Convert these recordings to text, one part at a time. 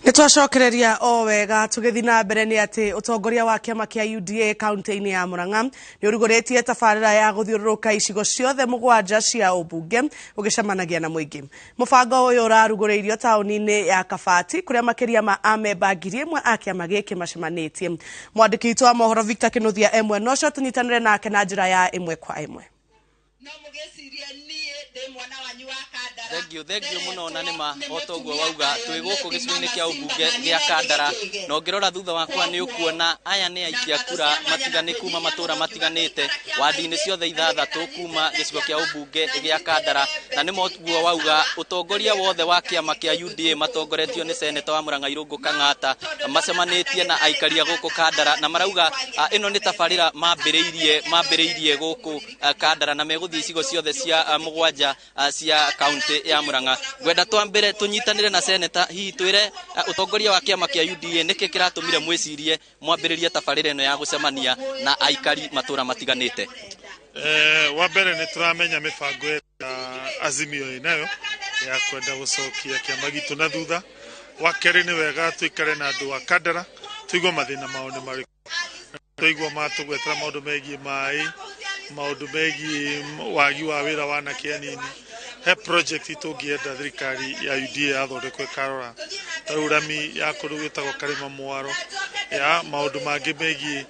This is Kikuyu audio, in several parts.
Nĩ twacokereria o wega. Tũgĩthiĩ na mbere nĩ atĩ ũtongoria wa kĩama kĩa UDA kaunti-inĩ ya Murang'a nĩ ũrugũrĩtie tabarĩra ya gũthiũrũrũka icigo ciothe mũgwanja cia ũmbunge ũgĩcemanagia na mũingĩ. Mũbango ũyũ ũrarugũrĩirio taũni-inĩ ya Kabati kũrĩa makĩria ma amemba 1000 a kĩama gĩkĩ macemanĩtie. Mwandĩki witũ wa mohoro Victor Kĩnuthia e mwena ũcio, tũnyitanĩre nake na njĩra ya ĩmwe kwa ĩmwe. No mũgĩcirie niĩ ndĩ mwana wanyu wa Kandara. Thengiũ, thengiũ mũno. Na nĩma Nderetwo o ta ũguo nĩ wauga, mũtumia twĩ gũkũ Kayoni gĩcigo-inĩ Mama kĩa Simba ũmbunge na gĩa nĩ Kandara, Gĩkĩge. na ũngĩrora thutha wakwa nĩ ũkuona aya nĩ Na aikia ngatho kura cia mwanya na matigani kuma kwĩnyihia matũra mũno ngiuga matiganĩte, gũikara kĩama-inĩ wandi-inĩ ciothe na ithathatũ nĩgetha kuma nyitĩrĩre gĩcigo kĩa kĩama ũmbunge na gĩa Kandara. nyitĩrĩre Na nĩma Betty ũguo wauga, Esawa na ũtongoria nĩgetha wothe wa kĩama tũtikagie kĩa kũndũ UDA gũkũ matongoretio nĩ tũgũte. seneta wa Murang'a Irũngũ No Kang'ata tondũ ndona macemanĩtie na mandagĩtarĩ aikaria gũkũ Kandara, na marauga ĩno nĩ tabarĩra mambĩrĩirie gũkũ Kandara, na megũthiĩ icigo ciothe cia mũgwanja cia kaunti ya Murang'a. Ngwenda twambĩre tũnyitanĩre na seneta, hihi twĩre ũtongoria wa kĩama kĩa UDA nĩkĩ kĩratũmire mwĩcirie mwambĩrĩrie tabarĩra ĩno ya gũcemania na aikari matũra matiganĩte. Wa mbere, nĩ tũramenya mĩbango ĩrĩa Azimio ĩnayo ya kwenda gũcokia kĩama gitũ na thutha. Wa kerĩ, nĩ wega tũikare na andũ a Kandara tũigue mathĩna mao nĩ marĩkũ. Twaigua matũgwetera maũndũ megiĩ maĩ, maũndũ megiĩ wagi wa wĩra wa anake anini. He project tũngĩenda thirikari ya UDA yathondekwo ĩkarora, ta rĩu rami ya kũndũ gwĩtagwo Karĩma Mwaro, ya maũndũ mangĩ megiĩ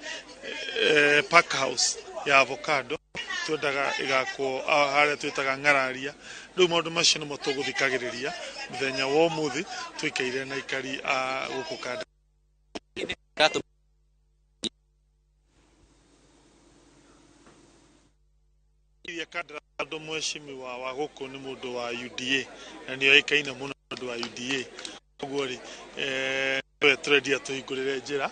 pack house ya avocado twendaga ĩgakwo harĩa twĩtaga Ng'araria. Rĩu maũndũ macio nĩmo tũgũthikagĩrĩria mũthenya wa ũmũthĩ tũikaire na aikari a gũkũ Kandara. Kĩratũmire Iria Kandara, tondũ mheshimiwa wa gũkũ nĩ mũndũ wa UDA na nĩ oĩkaine mũno nĩ ũndũ wa UDA, ũguo rĩ, we tũrendia tũhingũrĩre njĩra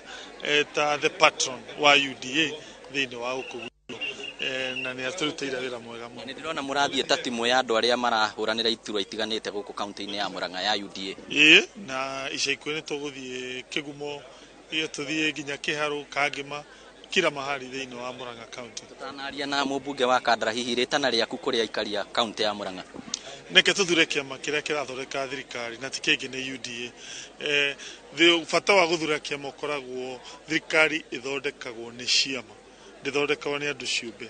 ta the patron wa UDA thĩinĩ wa gũkũ gwitũ, na nĩ atũrutĩire wĩra mwega mũno. Nĩ ndĩrona mũrathiĩ ta timu ya andũ arĩa marahũranĩra iturwa itiganĩte gũkũ kaunti-inĩ ya Murang'a ya UDA. Ĩĩ, na ica ikuhĩ nĩ tũgũthiĩ Kĩgumo, ĩyo tũthiĩ nginya Kĩharũ, Kangĩma, kila mahali thĩinĩ wa Murang'a County. Tũtanaria na mũmbunge wa Kandara, hihi rĩtana rĩaku kũrĩ aikari a kaunti ya Murang'a? Reke tũthure kĩama kĩrĩa kĩrathondeka thirikari, na ti kĩngĩ nĩ UDA. Bata wa gũthura kĩama ũkoragwo thirikari ĩthondekagwo nĩ ciama, ndĩthondekagwo nĩ andũ ciũmbe.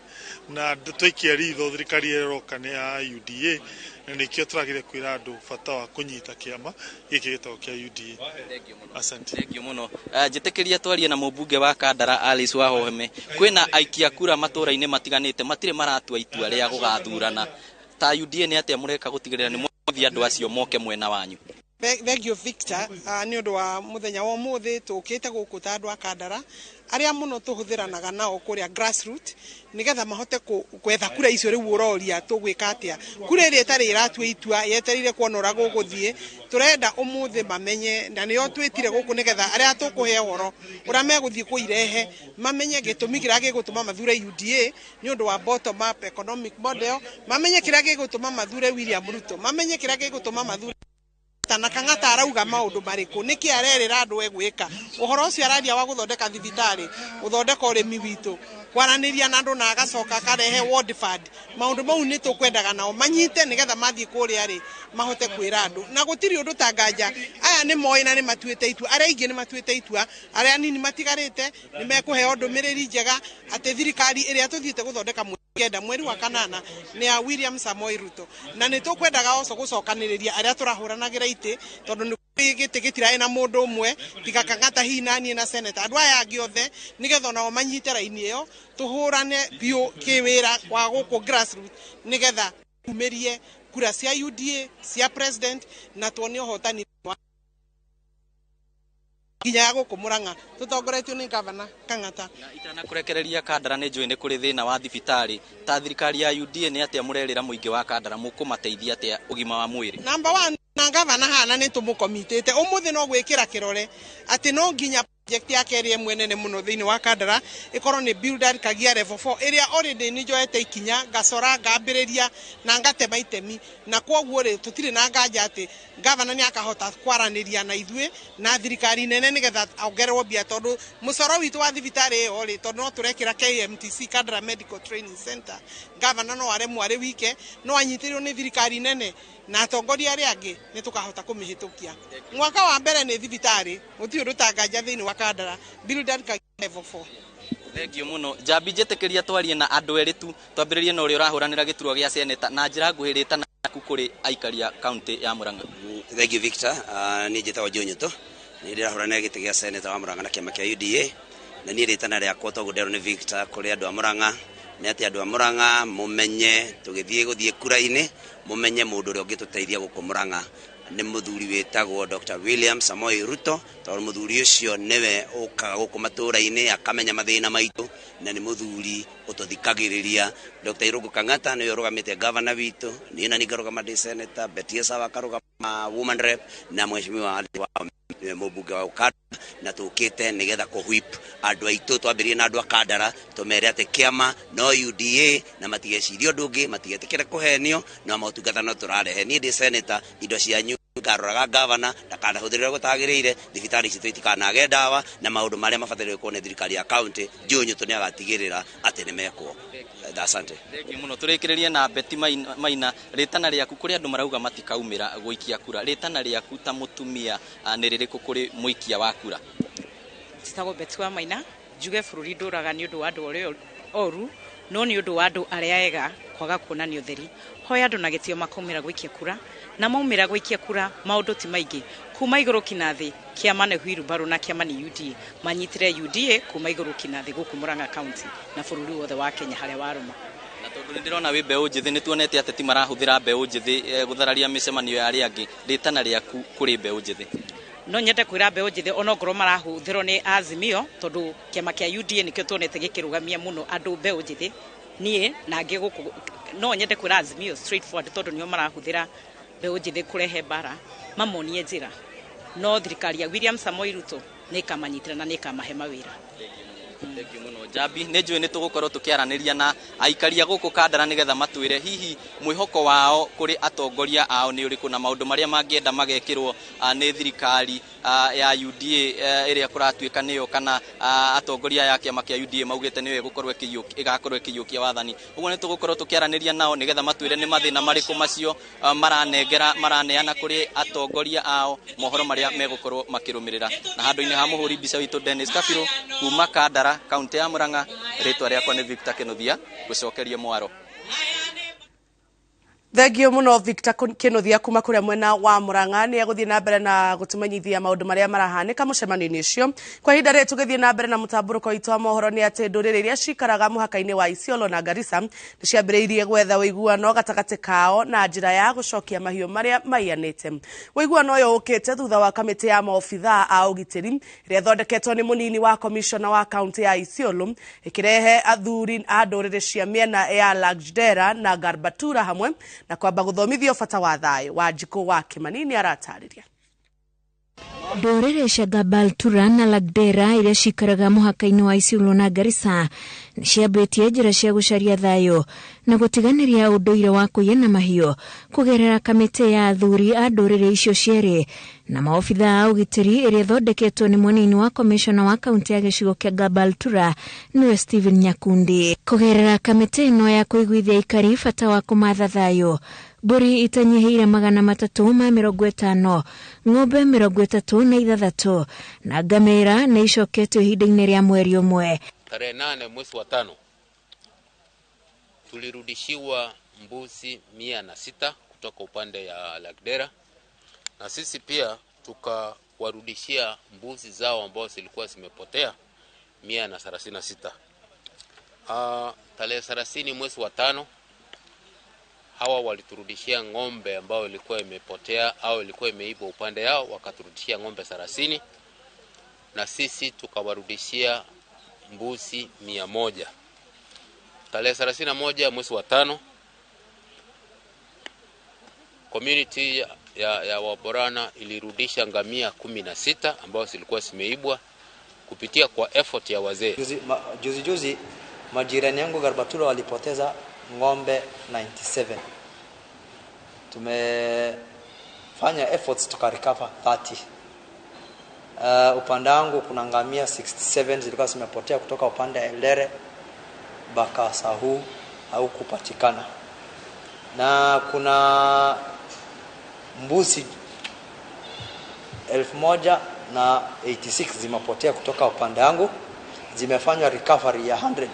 Na twaikia ritho, thirikari ĩrĩa ĩroka nĩ ya UDA, na nĩkĩo tũragĩria kwĩra andũ bata wa kũnyita kĩama gĩkĩ gĩtagwo kĩa UDA. Asante. Thengiũ mũno. Njĩtĩkĩria twarie na mũmbunge wa Kandara Alice Wahome. Kwĩna aikia kura matũra-inĩ matiganĩte matirĩ maratua itua rĩa gũgathurana. Ta UDA nĩ atĩa mũreka gũtigĩrĩra nĩ mwathiĩ andũ acio moke mwena wanyu? Thank you, Victor, nĩ ũndũ wa mũthenya wa ũmũthĩ. Tũkĩte gũkũ ta andũ a Kandara arĩa mũno tũhũthĩranaga nao kũrĩa grassroot nĩgetha mahote gwetha kura icio. Rĩu ũroria tũgwĩka atĩa kura ĩrĩa ĩtarĩ ĩratua itua, yetereire kuona ũrĩa gũgũthiĩ. Tũrenda ũmũthĩ mamenye, na nĩo twĩtire gũkũ nĩgetha arĩa tũkũhe ũhoro ũrĩa megũthiĩ kũirehe mamenye gĩtũmi kĩrĩa gĩgũtũma mathure UDA nĩ ũndũ wa bottom up economic model, mamenye kĩrĩa gĩgũtũma mathure William Ruto, mamenye kĩrĩa gĩgũtũma mathure na Kang'ata arauga maũndũ marĩkũ, nĩkĩ arerĩra andũ egwĩka. Ũhoro ũcio araria wa gũthondeka thibitarĩ, gũthondeka ũrĩmi witũ, kwaranĩria na andũ, na agacoka akarehe ward fund. Maũndũ mau nĩ tũkwendaga nao manyite nĩgetha mathiĩ kũrĩa rĩ mahote kwĩra andũ, na gũtirĩ ũndũ ta nganja. Aya nĩ moĩ na nĩ matuĩte itua. Arĩa aingĩ nĩ matuĩte itua, arĩa anini matigarĩte nĩ mekũheo ndũmĩrĩri njega atĩ thirikari ĩrĩa tũthiĩte gũthondeka 9 mweri wa kanana nĩ ya William Samoei Ruto. Na nĩ tũkwendaga oco gũcokanĩrĩria arĩa tũrahũranagĩra itĩ, tondũ nĩ gĩtĩ gĩtirarĩ na mũndũ ũmwe tiga Kang'ata hihi na niĩ na senator, andũ aya angĩ othe nĩgetha onao manyite raini ĩyo, tũhũrane biũ kĩwĩra wa gũkũ grassroots nĩgetha tumĩrie kura cia UDA cia president na tuone ũhotani nginya ya gũkũ Murang'a tũtongoretio nĩ gavana Kang'ata. Na itanakũrekereria Kandara, nĩ njũĩ nĩ kũrĩ thĩna wa thibitarĩ. Ta thirikari ya UDA nĩ atĩa mũrerĩra mũingĩ wa Kandara, mũkũmateithia atĩa ũgima wa mwĩrĩ? Number one, na gavana hana nĩ tũmũkomitĩte ũmũthĩ no gwĩkĩra kĩrore atĩ no nginya Project ya kerĩ ĩmwe nene mũno thĩinĩ wa Kandara ĩkorwo nĩ Bildad Kagia level 4 ĩrĩa already nĩ njoete ikinya ngacora ngambĩrĩria na ngatema itemi, na kwoguo rĩ tũtirĩ na nganja atĩ gavana nĩ akahota kwaranĩria na ithuĩ na thirikari nene nĩgetha ongererwo mbia, tondũ mũcoro witũ wa thibitarĩ ĩyo rĩ, tondũ no tũrekĩra KMTC Kandara Medical Training Center, gavana no aremwo arĩ wike, no anyitĩrĩrwo nĩ thirikari nene na atongoria arĩa angĩ nĩ tũkahota kũmĩhĩtũkia. Mwaka wa mbere nĩ thibitarĩ, gũtirĩ ũndũ tanganja thĩinĩ wa Kandara Bildad Kagia level 4. Thengio mũno. Njambi njĩtĩkĩria twarie na andũ erĩ tu, twambĩrĩrie na ũrĩa ũrahũranĩra gĩturwa gĩa seneta na njĩra nguhĩ rĩtana yaku kũrĩ aikari a kaunti ya Murang'a. Thank you, Victor. Niĩ njĩtagwo Joe Nyuto, nĩ ndĩrahũranĩra gĩtĩ gĩa seneta wa Murang'a na kĩama kĩa UDA, na niĩ rĩtana rĩakwa toguo nderwo nĩ Victor kũrĩ andũ a Murang'a nĩ atĩ andũ a Murang'a mũmenye tũgĩthiĩ gũthiĩ kura-inĩ, mũmenye mũndũ ũrĩa ũngĩtũteithia gũkũ Murang'a nĩ mũthuri wĩtagwo Dr. William Samoei Ruto, tondũ mũthuri ũcio nĩwe ũkaga gũkũ matũra-inĩ akamenya mathĩna maitũ, na nĩ mũthuri ũtũthikagĩrĩria. Dr. Irungu Kang'ata nĩwe ũrũgamĩte gavana witũ, niĩ na niĩ ngarũgama ndĩ senator, Betty Esau akarũgama woman rep, na mheshimiwa wa nĩwe mũmbunge wa Ukanda, na tũkĩte nĩgetha kũwhip andũ aitũ, twambĩrĩrie na andũ a Kandara tũmere atĩ kĩama no UDA na matigecirie ũndũ ũngĩ, matigetĩkĩre kũhenio, no motungata no tũrarehe. Niĩ ndĩ senator, indo cianyu ngaroraga gavana ndakanahũthĩre gũtagĩrĩire, thibitarĩ citũ itikanage ndawa, na maũndũ marĩa mabataire gwĩkwo nĩ thirikari ya county, Joe Nyuto nĩ agatigĩrĩra atĩ nĩ mekwo. Asante. Thengio mũno. Tũrĩkĩrĩrie na Betty Maina, rĩtana rĩaku kũrĩ andũ marauga matikaumĩra gũikia kura, rĩtana rĩaku ta mũtumia nĩ rĩrĩkũ kũrĩ mũikia wa kura? Njĩtagwo Betty wa Maina, njuge bũrũri ndũraga nĩ ũndũ wa andũ arĩa oru, no nĩ ũndũ wa andũ arĩa ega kwaga kuonania ũtheri. Hoya andũ na gĩtĩo makaumĩra gũikia kura, na maumĩra gũikia kura maũndũ ti maingĩ, kuma igũrũ kinya thĩ. Kĩama nĩ wheelbarrow na kĩama nĩ UDA, manyitĩre UDA kuma igũrũ kinya thĩ gũkũ Murang'a County na bũrũri wothe wa Kenya harĩa warũma. Na tondũ nĩ ndĩrona wĩ mbeũ njĩthĩ, nĩ tuonete ateti marahũthĩra mbeũ njĩthĩ gũthararia mĩcemanio ya arĩa angĩ, rĩtana rĩaku kũrĩ mbeũ njĩthĩ? No nyende kwĩra mbeũ njĩthĩ onokorwo marahũthĩrwo nĩ Azimio, tondũ kĩama kĩa UDA nĩkĩo tuonete gĩkĩrũgamia mũno andũ mbeũ njĩthĩ, niĩ na angĩ gũkũ, no nyende kwĩra Azimio straightforward, tondũ nĩo marahũthĩra mbeũ njĩthĩ kũrehe mbara, mamonie njĩra, no thirikari ya William Samoei Ruto nĩ ĩkamanyitĩra na nĩ ĩkamahe mawĩra. Thengio mũno. Njambi, nĩ njũĩ nĩ tũgũkorwo tũkĩaranĩria na aikaria gũkũ Kandara nĩgetha matwĩre hihi mwĩhoko wao kũrĩ atongoria ao nĩ ũrĩkũ, na maũndũ marĩa mangĩenda magekĩrwo nĩ thirikari ya UDA ĩrĩa kũratuĩka nĩyo, kana atongoria ya kĩama kĩa UDA maugĩte nĩyo ĩgũkorwo ĩgakorwo ĩkĩiyũkia wathani. Ũguo nĩ tũgũkorwo tũkĩaranĩria nao nĩgetha matwĩre nĩ mathĩna marĩkũ macio maranengera maraneana kũrĩ atongoria ao, mohoro marĩa megũkorwo makĩrũmĩrĩra. Na handũ-inĩ ha mũhũri mbica witũ Dennis Kabirũ kuma Kandara, kaunti ya Murang'a, rĩtwa rĩakwa nĩ Victor Kinuthia, gũcokeria mwaro. Thengio mũno Victor Kinuthia kuma kũrĩa mwena wa Murang'a. Nĩ egũthiĩ na mbere na gũtũmenyithia maũndũ marĩa marahanĩka mũcemanio-inĩ ũcio. Kwa ihinda rĩrĩ tũgĩthiĩ na mbere na mũtambũrũko witũ wa mohoro nĩ atĩ ndũrĩrĩ iria cikaraga mũhaka-inĩ wa Isiolo na Garissa nĩ ciambĩrĩirie gwetha ũiguano gatagatĩ kao na njĩra ya gũcokia mahiũ marĩa maiyanĩte. Ũiguano ũyũ ũkĩte thutha wa kamĩtĩ ya maobithaa a ũgitĩri ĩrĩa ĩthondeketwo nĩ mũnini wa komishona wa kaunti ya Isiolo ĩkĩrehe athuri a ndũrĩrĩ cia mĩena ya Lagdera na Garbatura hamwe na kwamba gũthomithio bata wa thayũ. Wanjikũ wa Kĩmani nĩ aratarĩria. Ndũrĩrĩ cia Gabaltura na Lagdera iria cikaraga mũhaka-inĩ wa Isiolo na Garissa nĩ ciambĩtie njĩra cia gũcaria thayũ na gũtiganĩria ũndũire wa kũiyana mahiũ kũgerera kamĩtĩ ya athuri a ndũrĩrĩ icio cierĩ na maobithaa a ũgitĩri ĩrĩa ĩthondeketwo nĩ mũnini wa komishona wa kaunti ya gĩcigo kĩa Gabaltura nĩwe Stephen Nyakundi. Kũgerera kamĩtĩ ĩno ya kũiguithia aikari bata wa kũmatha thayũ, mbũri itanyihĩire 350, ng'ombe 36 na ngamĩra nĩ icoketio ihinda-inĩ rĩa mweri ũmwe. Tarehe 8 mwezi wa 5 tulirudishiwa mbuzi 106 kutoka upande ya Lagdera, na sisi pia tukawarudishia mbuzi zao ambao zilikuwa zimepotea 136. Tarehe 30 mwezi wa 5 hawa waliturudishia ng'ombe ambao ilikuwa imepotea au ilikuwa imeibwa upande yao, wakaturudishia ng'ombe 30 na sisi tukawarudishia mbuzi 100. Tarehe 31 mwezi wa 5 community ya Waborana ilirudisha ngamia 16 ambao zilikuwa zimeibwa kupitia kwa effort ya wazee. Juzi majirani yangu Garbatula walipoteza ng'ombe 97. Tumefanya efforts tukarecover 30. Upande wangu kuna ngamia 67 zilikuwa zimepotea kutoka upande wa Eldere mpaka Sahu au kupatikana. Na kuna mbuzi 1086 zimepotea kutoka upande wangu, zimefanywa recovery ya 100.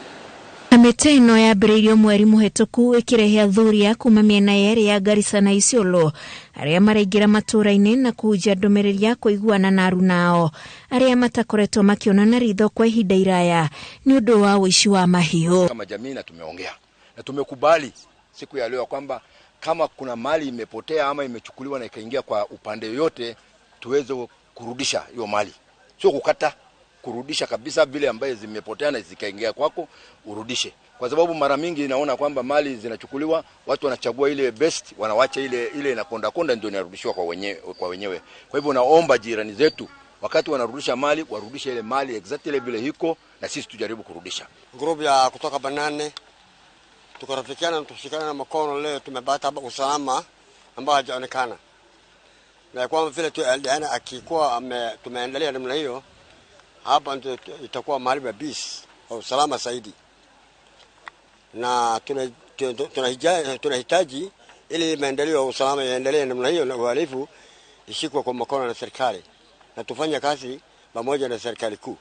Kamĩtĩ ĩno yambĩrĩirio mweri mũhetũku ĩkĩrehe athuri a kuma mĩena yerĩ ya Garissa na Isiolo arĩa maraingĩra matũũra-inĩ na kũhunjia ndũmĩrĩri ya kũiguana na aruna ao arĩa matakoretwo makĩonana ritho kwa ihinda iraya nĩ ũndũ wa ũici wa mahiũ. Kama jamii na tumeongea na tumekubali siku ya leo kwamba kama kuna mali imepotea ama imechukuliwa na ikaingia kwa upande yoyote, tuweze kurudisha hiyo mali, sio kukata, kurudisha kabisa vile ambaye zimepotea na zikaingia kwako urudishe, kwa sababu mara mingi naona kwamba mali zinachukuliwa, watu wanachagua ile best, wanawacha ile inakonda konda, ndio inarudishwa kwa wenyewe. Kwa hivyo naomba jirani zetu wakati wanarudisha mali warudishe ile mali exactly vile hiko, na sisi tujaribu kurudisha. Group ya kutoka Banane tukarafikiana, tushikana na mkono, leo tumepata hapa usalama ambao hajaonekana, na kwa vile tu LDN akikuwa tumeendelea namna hiyo, hapa itakuwa mahali pa peace au usalama zaidi, na tunahitaji ili maendeleo ya usalama yaendelee namna hiyo, na uhalifu ishikwe kwa mkono na serikali, na tufanye kazi pamoja na serikali kuu.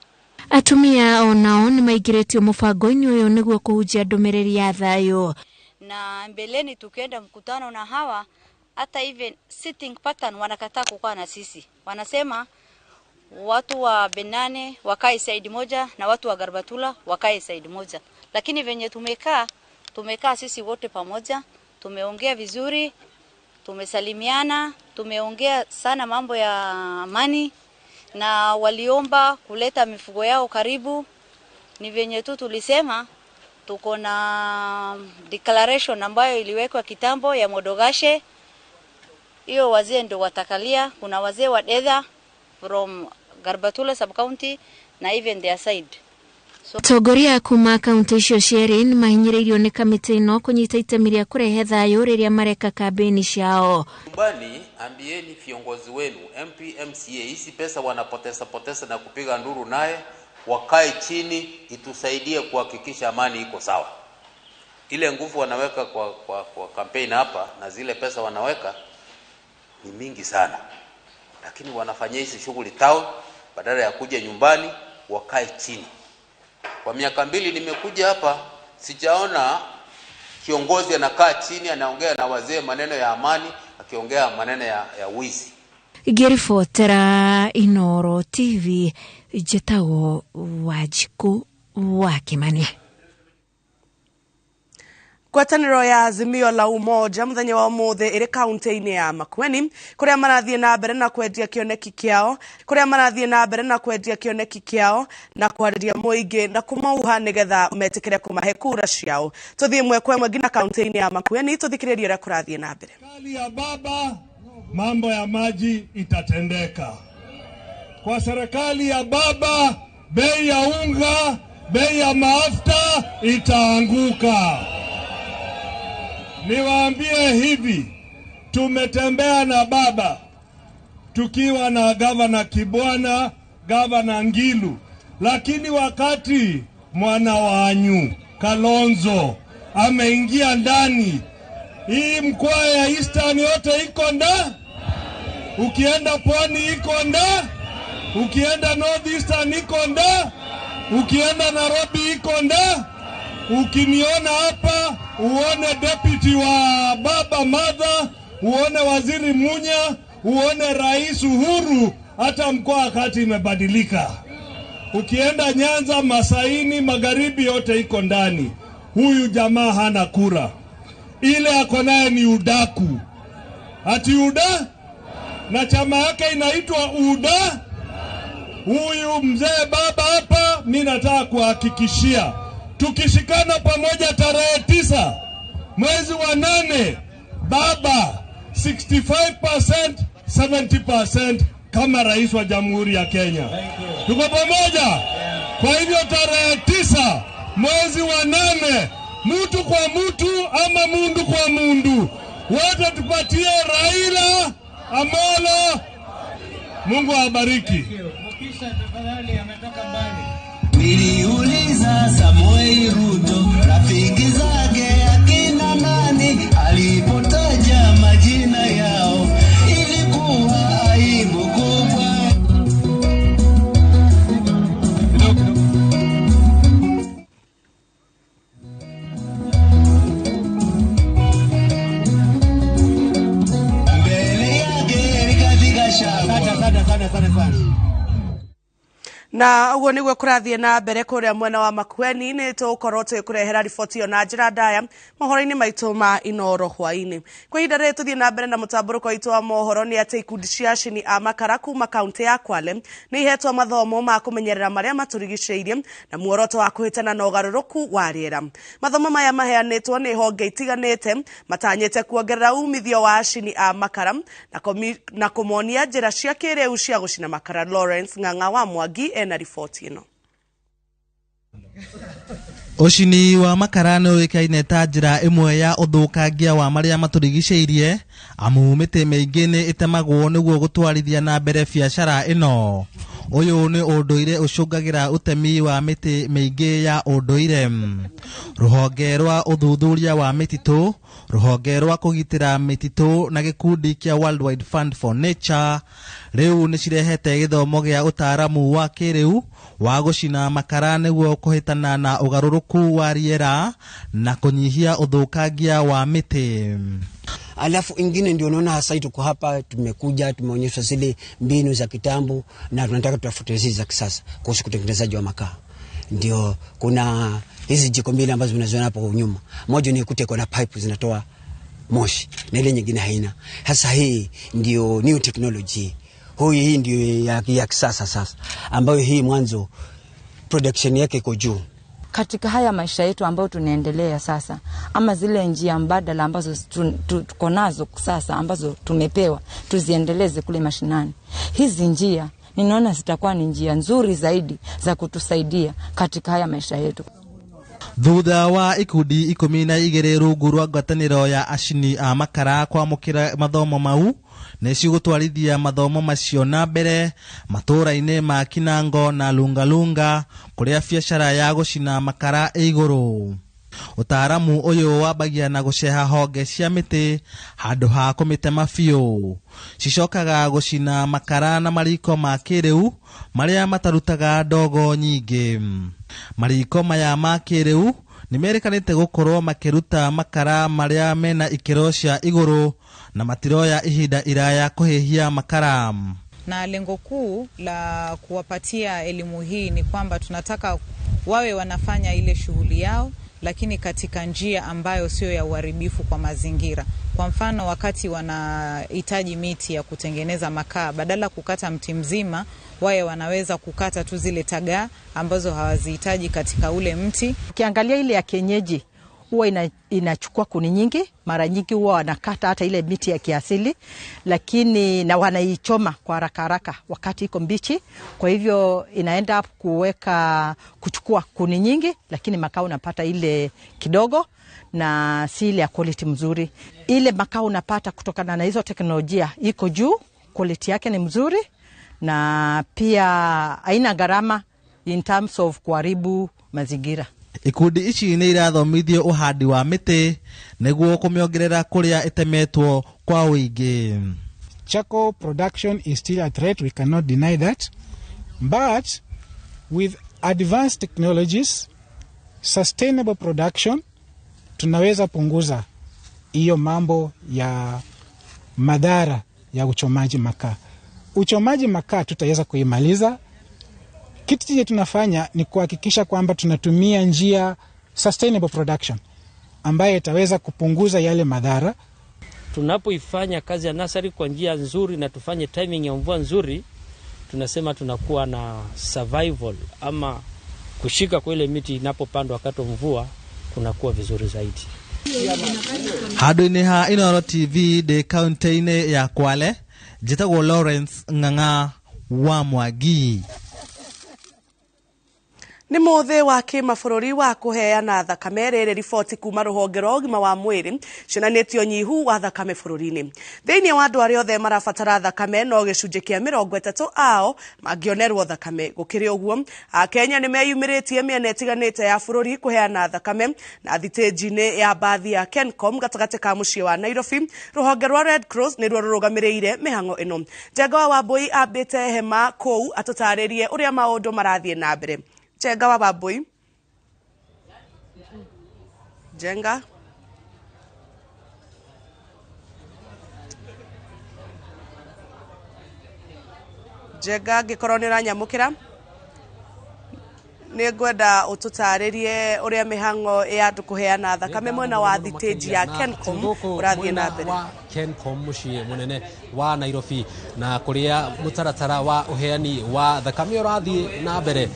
Atumia onao nĩ maingĩrĩtio mũbango-inĩ ũyũ nĩguo kũhunjia ndũmĩrĩri ya thayũ. Na mbeleni tukienda mkutano na hawa, hata even sitting pattern wanakataa kukaa na sisi, wanasema watu wa Benane wakae side moja na watu wa Garbatula wakae side moja. Lakini venye tumekaa sisi wote pamoja, tumeongea vizuri, tumesalimiana, tumeongea sana mambo ya amani, na waliomba kuleta mifugo yao karibu. Ni venye tu tulisema tuko na declaration ambayo iliwekwa kitambo ya Modogashe, hiyo wazee ndio watakalia. Kuna wazee wa Dedha from Garbatula sub county na even their side. Atongoria kuma kaunti icio cierĩ nĩ mahinyĩrĩirio nĩ kamĩtĩ ĩno kũnyita itemi rĩa kũrehe thayũ rĩrĩa mareka kambĩini ciao. Nyumbani ambieni viongozi wenu MP, MCA, hizi pesa wanapoteza poteza na kupiga nduru naye, wakae chini itusaidie kuhakikisha amani iko sawa. Ile nguvu wanaweka kwa campaign hapa na zile pesa wanaweka ni mingi sana, lakini wanafanya hizi shughuli town badala ya kuja nyumbani wakae chini. Kwa miaka 2 nimekuja hapa sijaona kiongozi anakaa chini anaongea na wazee maneno ya amani, akiongea maneno ya wizi. Ngĩribotera Inoro TV, njĩtagwo Wanjikũ wa Kimani. Ngwatanĩro ya Azimio la Umoja mũthenya wa ũmũthĩ ĩrĩ kaunti-inĩ ya Makueni kũrĩa marathiĩ na mbere na kwendia kĩoneki kĩao kũrĩa marathiĩ na mbere na kwendia kĩoneki kĩao na kwarĩria mũingĩ na kũmauha nĩgetha metĩkĩre kũmahe kura ciao. Tũthiĩ ĩmwe kwa ĩmwe nginya kaunti-inĩ ya Makueni tũthikĩrĩrie ũrĩa kũrathiĩ na mbere. Serikali ya baba, mambo ya maji itatendeka. Kwa serikali ya baba, bei ya unga, bei ya mafuta itaanguka. Niwaambie hivi, tumetembea na baba tukiwa na gavana Kibwana, gavana Ngilu, lakini wakati mwana wanyu Kalonzo ameingia ndani, hii mkoa ya Eastern yote iko nda, ukienda pwani iko nda, ukienda North Eastern iko nda, ukienda Nairobi iko nda. Ukiniona hapa uone deputy wa baba Mother, uone waziri Munya, uone Rais Uhuru, hata mkoa kati imebadilika. Ukienda Nyanza, Masaini, Magharibi yote iko ndani. Huyu jamaa hana kura. Ile ako naye ni udaku. Ati uda? Na chama yake inaitwa UDA. Huyu mzee baba hapa, mimi nataka kuhakikishia, tukishikana pamoja tarehe 9 mwezi wa 8, baba 65% 70% kama rais wa Jamhuri ya Kenya. Tuko pamoja? Kwa hivyo tarehe 9 mwezi wa 8, mtu kwa mtu ama mundu kwa mundu, wote tupatie Raila Amolo. Mungu awabariki. Niliuliza Samoei Ruto rafiki zake akina nani, alipotaja majina yao ilikuwa aibu kubwa. Mbele yake Rigathi Gachagua. Na uguo niguo kurathie na mbere kuria mwena wa Makueni. Ni tugukorwo twikurehera riboti iyo na njira ndaya mohoro-ini maitu ma Inoro hwaini. Kwa ihinda rĩrĩ tuthie na mbere na mũtambũrũko witũ wa mohoro nĩ atĩ ikundi cia acini a makara kuma kaunti ya Kwale nĩ ihetwo mathomo ma kũmenyerera marĩa matũrigicĩirie na muoroto wa kũhĩtana na ũgarũrũku wa rĩera. Mathomo maya maheanĩtwo nĩ honge itiganĩte matanyĩte kuongerera umithio wa acini a makara na kũmonia njĩra cia kĩrĩu cia gũcina makara. Lawrence Ng'ang'a wa Mwangi ena riboti ĩno. Ũcini wa makara nĩ ũĩkaine ta njĩra ĩmwe ya ũthũkangia wa marĩa matũrigicĩirie, amu mĩtĩ mĩingĩ nĩ ĩtemagwo nĩguo gũtwarithia na mbere biacara ĩno. Ũyũ nĩ ũndũire ũcũngagĩra ũtemi wa mĩtĩ mĩingĩ ya ũndũire. Rũhonge rwa ũthuthuria wa mĩtitũ, rũhonge rwa kũgitĩra mĩtitũ na gĩkundi kĩa World Wide Fund for Nature rĩu nĩ cirehete gĩthomo gĩa ũtaaramu wa kĩrĩu wa gũcina makara nĩguo kũhĩtana na ũgarũrũku wa rĩera na kũnyihia ũthũkangia wa mĩtĩ. Alafu ingine ndio unaona hasa tuko hapa, tumekuja tumeonyeshwa zile mbinu za kitambo na tunataka tutafute hizi za kisasa kuhusu kutengenezaji wa makaa. Ndio kuna hizi jiko mbili ambazo mnaziona hapo nyuma. Moja ni kute kuna pipe zinatoa moshi na ile nyingine haina. Hasa hii ndio new technology. Hii ndio ya kisasa sasa, ambayo hii mwanzo production yake iko juu. Katika haya maisha yetu ambayo tunaendelea sasa, ama zile njia mbadala ambazo tuko nazo sasa ambazo tumepewa tuziendeleze kule mashinani. Hizi njia ninaona zitakuwa ni njia nzuri zaidi za kutusaidia katika haya maisha yetu. Thutha wa ikundi 12 rungu rwa ngwatanĩro ya acini a makara kwamũkĩra mathomo mau, nĩ cigũtwarithia mathomo macio na mbere matũũra-inĩ ma Kinango na Lungalunga kũrĩa biacara ya gũcina makara ĩ igũrũ. Ũtaaramu ũyũ wambagia na gũceha honge cia mĩtĩ handũ ha kũmĩtema biũ. Cicokaga gũcina makara na mariko ma kĩrĩu marĩa matarutaga ndogo nyingĩ. Mariko maya ma kĩrĩu nĩ merĩkanĩte gũkorwo makĩruta makara marĩa mena ikĩro cia igũrũ na matiroya ihinda iraya kũhĩhia makara. Na lengo kuu la kuwapatia elimu hii ni kwamba tunataka wawe wanafanya ile shughuli yao, lakini katika njia ambayo sio ya uharibifu kwa mazingira. Kwa mfano, wakati wanahitaji miti ya kutengeneza makaa, badala kukata mti mzima, wawe wanaweza kukata tu zile tagaa ambazo hawazihitaji katika ule mti. Ukiangalia ile ya kienyeji huwa inachukua kuni nyingi, mara nyingi huwa wanakata hata ile miti ya kiasili, lakini na wanaichoma kwa haraka haraka wakati iko mbichi. Kwa hivyo inaenda kuweka kuchukua kuni nyingi, lakini makaa unapata ile kidogo na si ile ya quality mzuri. Ile makaa unapata kutokana na hizo teknolojia iko juu, quality yake ni mzuri na pia haina gharama in terms of kuharibu mazingira. Ikundi ici nĩ irathomithio ũhandi wa mĩtĩ nĩguo kũmĩongerera kũrĩa ĩtemetwo kwa ũingĩ. Charcoal production is still a threat, we cannot deny that. But with advanced technologies, sustainable production, tunaweza punguza hiyo mambo ya madhara ya uchomaji makaa. Uchomaji makaa tutaweza kuimaliza. Kitu chenye tunafanya ni kuhakikisha kwamba tunatumia njia sustainable production ambayo itaweza kupunguza yale madhara. Tunapoifanya kazi ya nasari kwa njia nzuri na tufanye timing ya mvua nzuri, tunasema tunakuwa na survival ama kushika kwa ile miti inapopandwa wakati wa mvua kunakuwa vizuri zaidi. Handũ-inĩ ha Inooro TV ndĩ kaunti-inĩ ya Kwale, njĩtagwo Lawrence Ng'ang'a wa Mwangi. Nĩ mũthĩ wa kĩmabũrũri wa kũheana thakame. Rĩrĩ riboti kuma rũhonge rwa ũgima wa mwĩrĩ cionanĩtie ũnyihu wa thakame bũrũri-inĩ. Thĩinĩ wa andũ arĩa othe marabatara thakame, no gĩcunjĩ kĩa 30 ao mangĩonerwo thakame. Gũkĩrĩ ũguo, Akenya nĩ meyumĩrĩtie mĩena ĩtiganĩte ya bũrũri kũheana thakame. Na thitĩnji-inĩ ya mbathi ya Kencom gatagatĩ ka mũciĩ wa Nairobi, rũhonge rwa Red Cross nĩruo rũrũgamĩrĩire mĩhang'o ĩno. Njenga wa Wambui ambĩte hema kũu atũtarĩrie ũrĩa maũndũ marathiĩ na mbere. Njenga wa Wambui, Njenga. Njenga, angĩkorwo nĩ ũranyamũkĩra, nĩ ngwenda ũtũtarĩrie ũrĩa mĩhang'o ya andũ kũheana thakame mwena wa thitĩnji ya Kencom ũrathiĩ na mbere. Wa Kencom mũciĩ mũnene wa Nairobi, na kũrĩa mũtaratara wa ũheani wa thakame ũrathiĩ na mbere.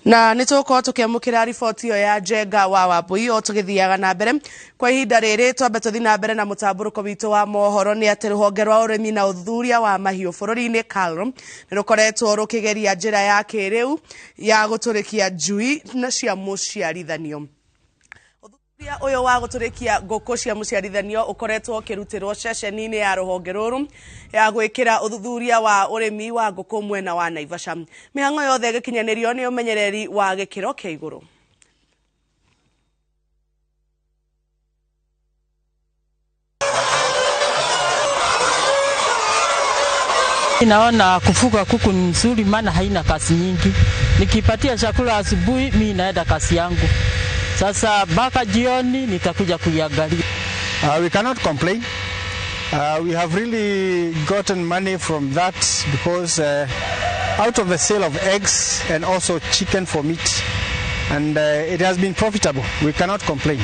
Na nĩ tũgũkorwo tũkĩamũkĩra riboti ĩyo ya Njenga wa Wambui o tũgĩthiaga na mbere. Kwa ihinda rĩrĩ, twambe tũthiĩ na mbere na mũtambũrũko witũ wa mohoro. Nĩ atĩ rũhonge rwa ũrĩmi na ũthuthuria wa mahiũ bũrũri-inĩ KALRO nĩ rũkoretwo rũkĩgeria njĩra ya kĩrĩu ya gũtũrĩkia njui na cia mũciarithanio. Ũthuthuria ũyũ wa gũtũrĩkia ngũkũ cia mũciarithanio ũkoretwo ũkĩrutĩrwo ceceni-inĩ ya rũhonge rũrũ ya gwĩkĩra ũthuthuria wa ũrĩmi wa ngũkũ mwena wa Naivasha. Mĩhang'o yothe ĩgĩkinyanĩrio nĩ ũmenyereri wa gĩkĩro kĩa igũrũ. Naona kufuga kuku ni nzuri, maana haina kazi nyingi. Nikipatia chakula asubuhi, mi naenda kazi yangu. Sasa mpaka jioni nitakuja kuiangalia. We cannot complain. We have really gotten money from that because out of the sale of eggs and also chicken for meat, and it has been profitable. We cannot complain.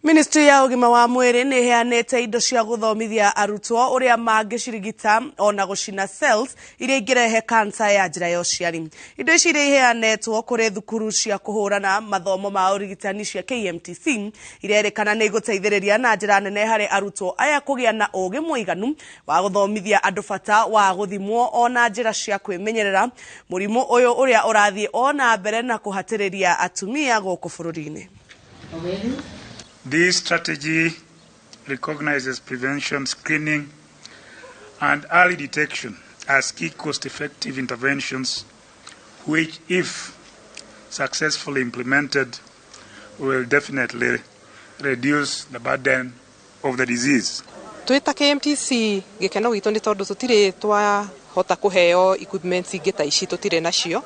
Ministry ya ũgima wa mwĩrĩ nĩ ĩheanĩte indo cia gũthomithia arutwo ũrĩa mangĩcirigita ona gũcina cells iria ingĩrehe kansa ya njĩra ya ũciari. Indo ici iria iheanĩtwo kũrĩ thukuru cia kũhũrana mathomo ma ũrigitani cia KMTC irerĩkana nĩ igũteithĩrĩria na njĩra nene harĩ arutwo aya kũgĩa na ũgĩ mũiganu wa gũthomithia andũ bata wa gũthimwo ona njĩra cia kwĩmenyerera mũrimũ ũyũ ũrĩa ũrathiĩ ona mbere na kũhatĩrĩria atumia gũkũ bũrũri-inĩ. This strategy recognizes prevention, screening, and early detection as key cost-effective interventions which, if successfully implemented, will definitely reduce the burden of the disease. Twĩ ta KMTC, gĩkeno gitũ nĩ tondũ tũtirĩ twahota kũheo equipment ingĩ ta ici, tũtirĩ nacio.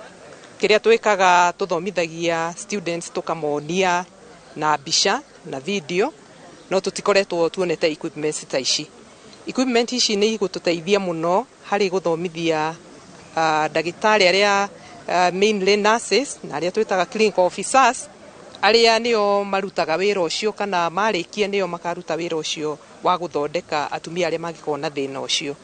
Kĩrĩa twĩkaga, tũthomithagia students, tũkamonia na mbica na video, no tũtikoretwo tuonete equipment ta ici. Equipment ici nĩ igũtũteithia mũno harĩ gũthomithia ndagĩtarĩ arĩa mainly nurses na arĩa twĩtaga clinical officers, arĩa nĩo marutaga wĩra ũcio, kana marĩkia nĩo makaruta wĩra ũcio wa gũthondeka atumia arĩa mangĩkorwo na thĩna ũcio.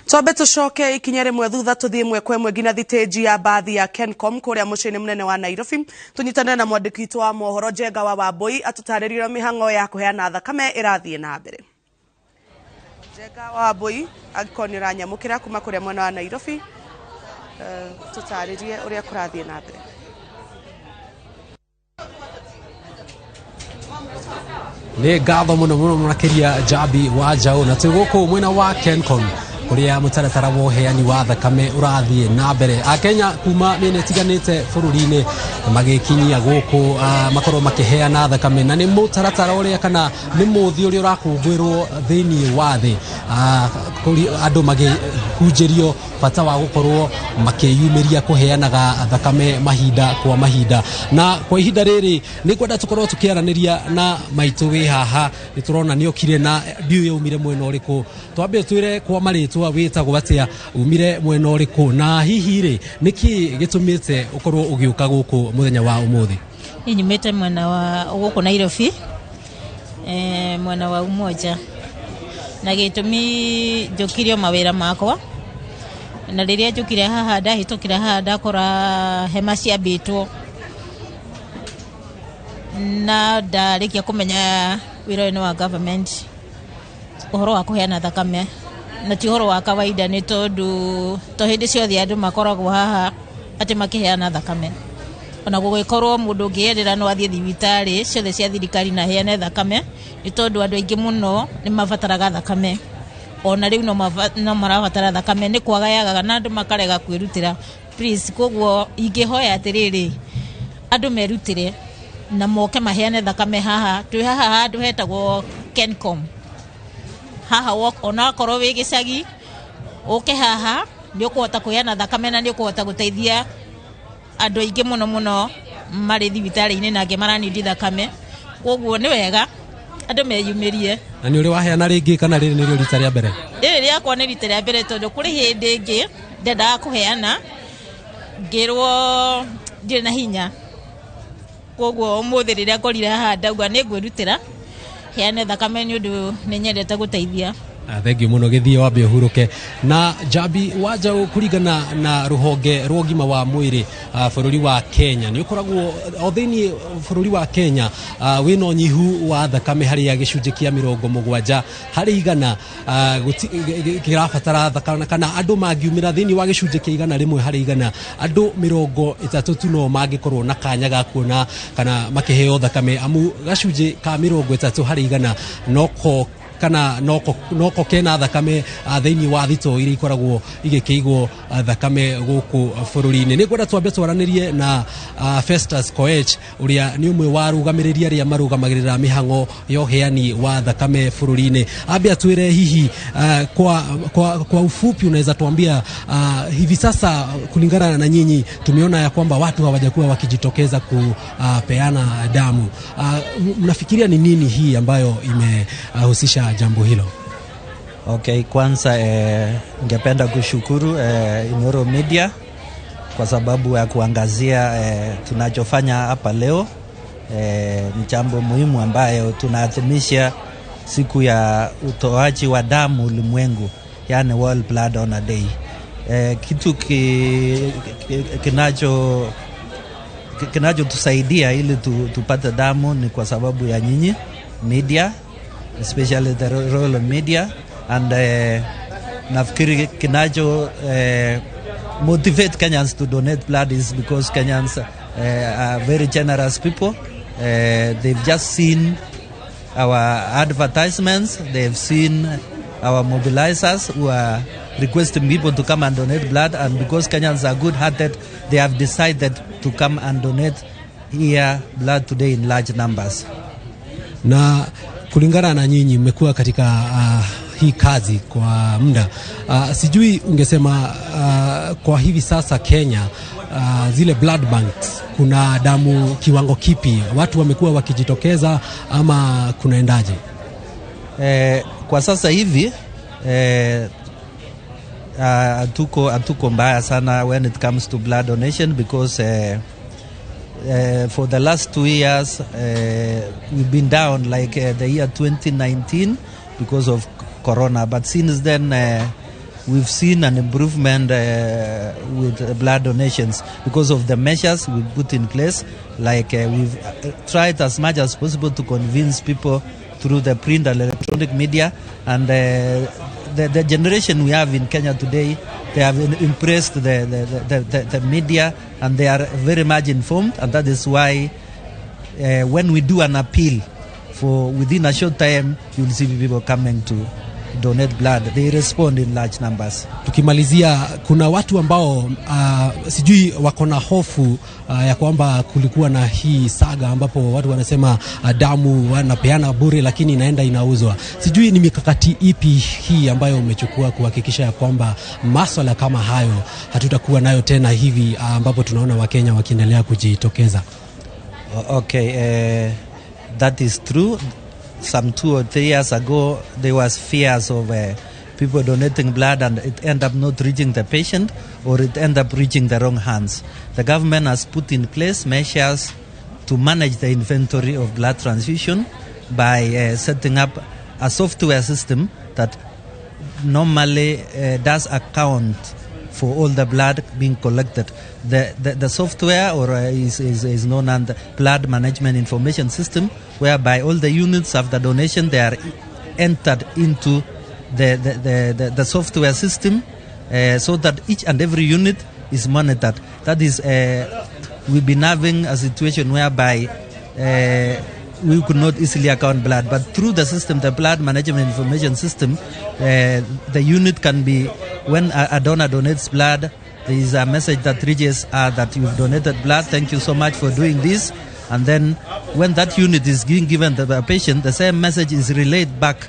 Twambe tũcoke ikinya rĩmwe thutha, tũthiĩ ĩmwe kwa ĩmwe nginya thitĩnji ya mbathi ya Kencom kũrĩa mũciĩ-inĩ mũnene wa Nairobi, tũnyitanĩre na mwandĩki witũ wa mohoro Njenga wa Wambui atũtarĩrie ũrĩa mĩhang'o ya kũheana thakame ĩrathiĩ na mbere. Njenga wa Wambui, angĩkorwo nĩ ũranyamũkĩra kuma kũrĩa mwena wa Nairobi, tũtarĩrie ũrĩa kũrathiĩ na mbere. Nĩ ngatho mũno mũno makĩria, Njambi wa Njaũ. Na twĩ gũkũ mwena wa Kencom kũrĩa mũtaratara wa ũheani wa thakame ũrathiĩ na mbere, Akenya kuma mĩena ĩtiganĩte bũrũri-inĩ magĩkinyia gũkũ makorwo makĩheana thakame. Na nĩ mũtaratara ũrĩa, kana nĩ mũthĩ ũrĩa ũrakũngũĩrwo thĩinĩ wa thĩ, andũ magĩhunjĩrio bata wa gũkorwo makĩyumĩria kũheanaga thakame mahinda kwa mahinda. Na kwa ihinda rĩrĩ nĩ ngwenda tũkorwo tũkĩaranĩria na maitũ wĩ haha. Nĩ tũrona nĩ okire na ndiũĩ yaumire mwena ũrĩkũ. Twambe twĩre kwa marĩtwa, wĩtagwo atĩa, umire mwena ũrĩkũ, na hihi rĩ, nĩkĩ gĩtũmĩte ũkorwo ũgĩũka gũkũ mũthenya wa ũmũthĩ? Niĩ nyumĩte mwena wa gũkũ Nairobi, mwena wa Umoja, na gĩtũmi njũkirio mawĩra makwa. Na rĩrĩa njũkire haha ndahĩtũkĩra haha ndakora hema ciambĩtwo na ndarĩkia kũmenya wĩra ũyũ nĩ wa government, ũhoro wa kũheana thakame na ti ũhoro wa kawaida, nĩ tondũ to hĩndĩ ciothe andũ makoragwo haha atĩ makĩheana thakame. Ona gũgĩkorwo mũndũ ũngĩyendera no athiĩ thibitarĩ ciothe cia thirikari na aheane thakame, nĩ tondũ andũ aingĩ mũno nĩ mabataraga thakame. Ona rĩu no marabatara thakame, nĩ kwaga yagaga na andũ makarega kwĩrutĩra. Please, koguo ingĩhoya atĩrĩrĩ, andũ merutĩre na moke maheane thakame haha. Twĩ haha handũ hetagwo Kencom haha, onakorwo wĩ gĩcagi ũke haha nĩ ũkũhota kũheana thakame na nĩ ũkũhota gũteithia andũ aingĩ mũno mũno marĩ thibitarĩ-inĩ na angĩ maranindi thakame. Koguo nĩ wega andũ meyumĩrie. Na nĩ ũrĩ waheana rĩngĩ kana rĩrĩ nĩrĩo rita rĩa mbere? Rĩrĩ rĩakwa nĩ rita rĩa mbere, tondũ kũrĩ hĩndĩ ĩngĩ ndendaga kũheana ngĩrwo ndirĩ na hinya. Koguo ũmũthĩ rĩrĩa ngorire haha ndauga nĩ ngwĩrutĩra heane thakame nĩ ũndũ nĩ nyendete gũteithia. Thengiũ mũno, gĩthiĩ wambe ũhurũke. Na Njambi wa Njaũ, kũringana na rũhonge rwa ũgima wa mwĩrĩ bũrũri wa Kenya, nĩ ũkoragwo o thĩinĩ bũrũri wa Kenya wĩna ũnyihu wa thakame harĩa gĩcunjĩ kĩa 70% kĩrabatara thakame, kana andũ mangiumĩra thĩinĩ wa gĩcunjĩ kĩa 100%, andũ 30 tu no mangĩkorwo na kanya ga kuona kana makĩheo thakame, amu gacunjĩ ka 30% noko kana noko kena thakame thĩinĩ wa thitoo iria ikoragwo igĩkĩigwo thakame gũkũ bũrũri-inĩ. Nĩ ngwenda twambe twaranĩrie na Festus Koech, ũrĩa nĩ ũmwe wa arũgamĩrĩri arĩa marũgamagĩrĩra mĩhang'o ya ũheani wa thakame bũrũri-inĩ. Ambe atwĩre hihi kwa ufupi unaweza tuambia hivi sasa kulingana na nyinyi tumeona ya kwamba watu hawajakuwa wakijitokeza kupeana damu. Mnafikiria ni nini hii ambayo imehusisha jambo hilo? Okay, kwanza ningependa kushukuru Inoro Media kwa sababu ya kuangazia tunachofanya hapa leo. Ni jambo muhimu ambayo tunaadhimisha siku ya utoaji wa damu ulimwengu, yani World Blood Donor Day. Kitu kinachotusaidia ili tupate damu ni kwa sababu ya nyinyi media, especially the role of media, and nafikiri kinacho motivate Kenyans to donate blood is because Kenyans are very generous people. They've just seen our advertisements, they've seen our mobilizers who are requesting people to come and donate blood, and because Kenyans are good-hearted, they have decided to come and donate here blood today in large numbers. Na kulingana na nyinyi mmekuwa katika hii kazi kwa muda, sijui ungesema kwa hivi sasa Kenya zile blood banks kuna damu kiwango kipi? Watu wamekuwa wakijitokeza ama kunaendaje? Kwa sasa hivi hatuko mbaya sana when it comes to blood donation, because for the last 2 years we've been down, like the year 2019 because of corona, but since then we've seen an improvement with blood donations because of the measures we put in place. Like we've tried as much as possible to convince people through the print and electronic media, and the generation we have in Kenya today, they have impressed the media, and they are very much informed, and that is why when we do an appeal for within a short time, you'll see people coming to donate blood. They respond in large numbers. Tukimalizia, kuna watu ambao sijui wako na hofu ya kwamba kulikuwa na hii saga ambapo watu wanasema damu wanapeana bure lakini inaenda inauzwa. Sijui ni mikakati ipi hii ambayo umechukua kuhakikisha ya kwamba maswala kama hayo hatutakuwa nayo tena hivi ambapo tunaona Wakenya wakiendelea kujitokeza? Okay, that is true. Some 2 or 3 years ago, there was fears of people donating blood and it end up not reaching the patient, or it end up reaching the wrong hands. The government has put in place measures to manage the inventory of blood transfusion by setting up a software system that normally does account for all the blood being collected. The software or is known as the Blood Management Information System, whereby all the units after donation, they are entered into the software system so that each and every unit is monitored. That is, we've been having a situation whereby we could not easily account blood, but through the system, the Blood Management Information System, the unit can be, when a donor donates blood, there is a message that reaches that you've donated blood, thank you so much for doing this. And then when that unit is being given to the patient, the same message is relayed back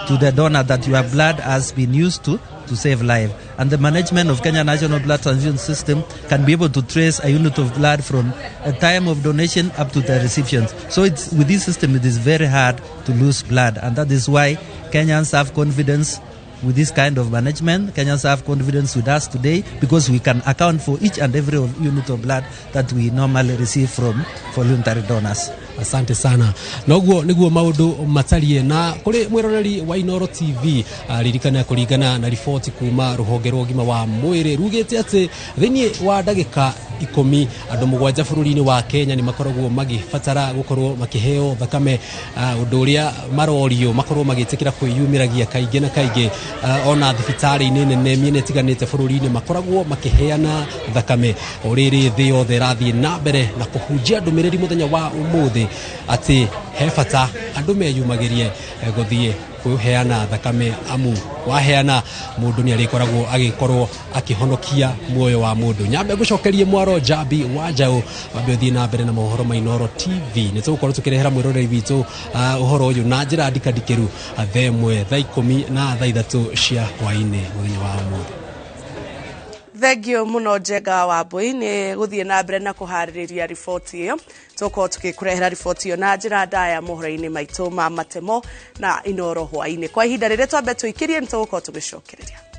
to the donor that your blood has been used to save life. And the management of Kenya National Blood Transfusion System can be able to trace a unit of blood from a time of donation up to the recipient. So it's, with this system, it is very hard to lose blood. And that is why Kenyans have confidence with this kind of management. Kenyans have confidence with us today because we can account for each and every unit of blood that we normally receive from voluntary donors. Asante sana. Noguo niguo maundu matarie na kuri mwiroreri wa Inoro TV, ririkana kuringana na riboti kuma ruhonge rwa ũgima wa mwĩrĩ rugĩte atĩ thĩinĩ wa ndagĩka 10 andũ 7 bũrũri-inĩ wa Kenya nĩ makoragwo magĩbatara gũkorwo makĩheo thakame, ũndũ ũrĩa marorio makorwo magĩtĩkĩra kwĩyumĩragia kaingĩ na kaingĩ, ona thibitarĩ-inĩ nene mĩena ĩtiganĩte bũrũri-inĩ makoragwo makĩheana thakame. O rĩrĩ thĩ yothe ĩrathiĩ na mbere na kũhunjia ndũmĩrĩri mũthenya wa ũmũthĩ atĩ he bata andũ meyumagĩrie gũthiĩ kũheana thakame, amu waheana mũndũ nĩ arĩkoragwo agĩkorwo akĩhonokia muoyo wa mũndũ. Nyambe ngũcokerie mwaro Njambi wa Njaũ, wambe ũthiĩ na mbere na mohoro ma Inoro TV. Nĩ tũgũkorwo tũkĩrehera mwĩroreri witũ ũhoro ũyũ na njĩra ndikandikĩru thaa 1, thaa 10 na thaa 3 cia hwaĩ-inĩ mũthenya wa ũmũthĩ. Thengio muno Njenga wa Mbui nĩ gũthiĩ na mbere na kũharĩrĩria riboti ĩyo. Tũkorwo tũgĩkũrehera riboti ĩyo na njĩra ndaya mohoro-inĩ maitũ ma matemo na Inoro hwaĩ-inĩ. Kwa ihinda rĩrĩ twambe tũikĩrie, nĩ tũgũkorwo tũgĩcokereria.